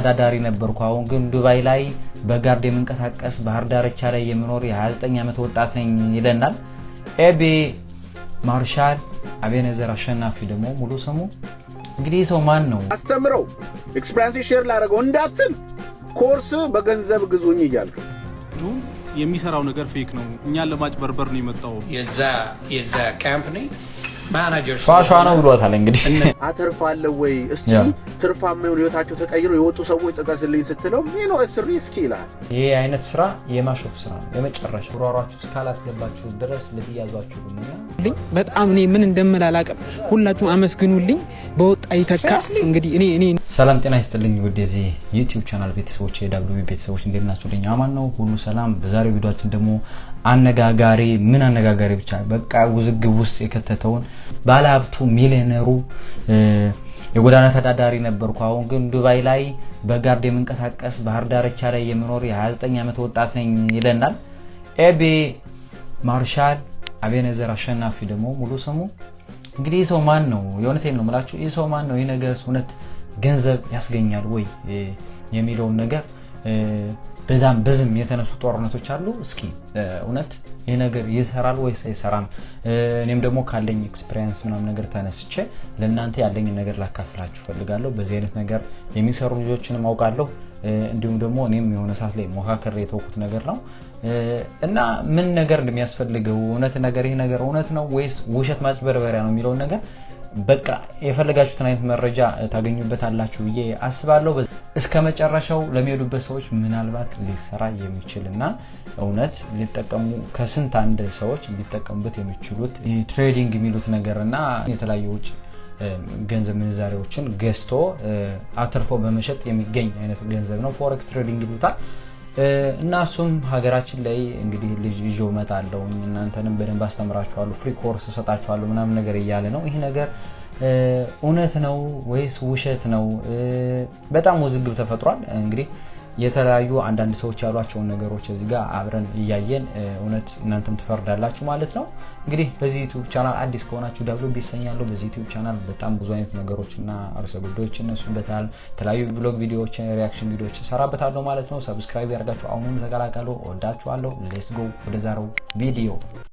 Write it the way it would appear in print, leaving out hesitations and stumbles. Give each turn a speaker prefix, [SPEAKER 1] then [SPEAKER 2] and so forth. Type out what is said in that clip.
[SPEAKER 1] ተዳዳሪ ነበርኩ። አሁን ግን ዱባይ ላይ በ guard የምንቀሳቀስ፣ ባህር ዳርቻ ላይ የምኖር የ29 ዓመት ወጣት ነኝ ይለናል። ኤቢ ማርሻል አቤነዘር አሸናፊ ደግሞ ሙሉ ስሙ። እንግዲህ ይህ ሰው ማን ነው?
[SPEAKER 2] አስተምረው፣ experience share ላደረገው እንዳትል፣ ኮርስ በገንዘብ ግዙኝ እያልክ
[SPEAKER 3] ጁን የሚሰራው ነገር fake ነው። እኛን ለማጭበርበር ነው የመጣው።
[SPEAKER 4] የዛ company manager
[SPEAKER 1] ሿሿ ነው ብሎታል። እንግዲህ
[SPEAKER 2] አተርፋለሁ ወይ እስቲ ትርፋማ የሆኑ ህይወታቸው ተቀይሮ የወጡ ሰዎች ጥቀስልኝ ስትለው it's risky ይላል።
[SPEAKER 1] ይሄ አይነት ስራ የማሾፍ ስራ ነው። የመጨረሻ ጉሮሯችሁ እስካላስገባችሁ ድረስ ልትያዟችሁ እና
[SPEAKER 5] በጣም እኔ ምን እንደምል አላውቅም። ሁላችሁም አመስግኑልኝ። በወጣ ይተካ። እንግዲህ እኔ
[SPEAKER 1] ሰላም ጤና ይስጥልኝ ውድ የዚህ YouTube channel ቤተሰቦች፣ የ WB ቤተሰቦች፣ እንዴት ናችሁ? ልኝ አማን ነው፣ ሁሉ ሰላም። በዛሬው ቪዲዮአችን ደግሞ አነጋጋሪ፣ ምን አነጋጋሪ ብቻ፣ በቃ ውዝግብ ውስጥ የከተተውን ባለሀብቱ፣ ሚሊዮነሩ፣ የጎዳና ተዳዳሪ ነበርኩ፣ አሁን ግን ዱባይ ላይ በ guard የምንቀሳቀስ፣ ባህር ዳርቻ ላይ የምኖር የ29 ዓመት ወጣት ነኝ ይለናል። ኤቢ ማርሻል አቤነዘር አሸናፊ ደግሞ ሙሉ ስሙ። እንግዲህ ይህ ሰው ማን ነው? የእውነቴን ነው የምላችሁ። ይህ ሰው ማን ነው? ይህ ነገር እውነት ገንዘብ ያስገኛል ወይ የሚለውን ነገር በዛም በዝም የተነሱ ጦርነቶች አሉ። እስኪ እውነት ይህ ነገር ይሰራል ወይስ አይሰራም? እኔም ደግሞ ካለኝ experience ምናምን ነገር ተነስቼ ለእናንተ ያለኝን ነገር ላካፍላችሁ ፈልጋለሁ። በዚህ አይነት ነገር የሚሰሩ ልጆችንም አውቃለሁ። እንዲሁም ደግሞ እኔም የሆነ ሰዓት ላይ ሞካከር የተወኩት ነገር ነው እና ምን ነገር እንደሚያስፈልገው፣ እውነት ነገር ይህ ነገር እውነት ነው ወይስ ውሸት ማጭበርበሪያ ነው የሚለውን ነገር በቃ የፈለጋችሁትን አይነት መረጃ ታገኙበታላችሁ ብዬ አስባለሁ። እስከ መጨረሻው ለሚሄዱበት ሰዎች ምናልባት ሊሰራ የሚችል እና እውነት ሊጠቀሙ፣ ከስንት አንድ ሰዎች ሊጠቀሙበት የሚችሉት trading የሚሉት ነገር እና የተለያዩ ውጭ ገንዘብ ምንዛሬዎችን ገዝቶ አትርፎ በመሸጥ የሚገኝ አይነት ገንዘብ ነው። Forex trading ይሉታል። እና እሱም ሀገራችን ላይ እንግዲህ ልጅ ይዤው እመጣለሁ፣ እናንተንም በደንብ አስተምራችኋለሁ፣ free course እሰጣችኋለሁ ምናምን ነገር እያለ ነው። ይህ ነገር እውነት ነው ወይስ ውሸት ነው? በጣም ውዝግብ ተፈጥሯል። እንግዲህ የተለያዩ አንዳንድ ሰዎች ያሏቸውን ነገሮች እዚህ ጋር አብረን እያየን እውነት እናንተም ትፈርዳላችሁ ማለት ነው። እንግዲህ በዚህ YouTube channel አዲስ ከሆናችሁ WB ይሰኛለሁ። በዚህ YouTube channel በጣም ብዙ አይነት ነገሮች እና ርዕሰ ጉዳዮች እነሱበታል። የተለያዩ vlog ቪዲዮዎችን፣ reaction ቪዲዮዎች እሰራበታለሁ ማለት ነው። Subscribe ያደርጋችሁ አሁኑን ተቀላቀሉ። እወዳችኋለሁ። Let's go ወደ ዛሬው ቪዲዮ።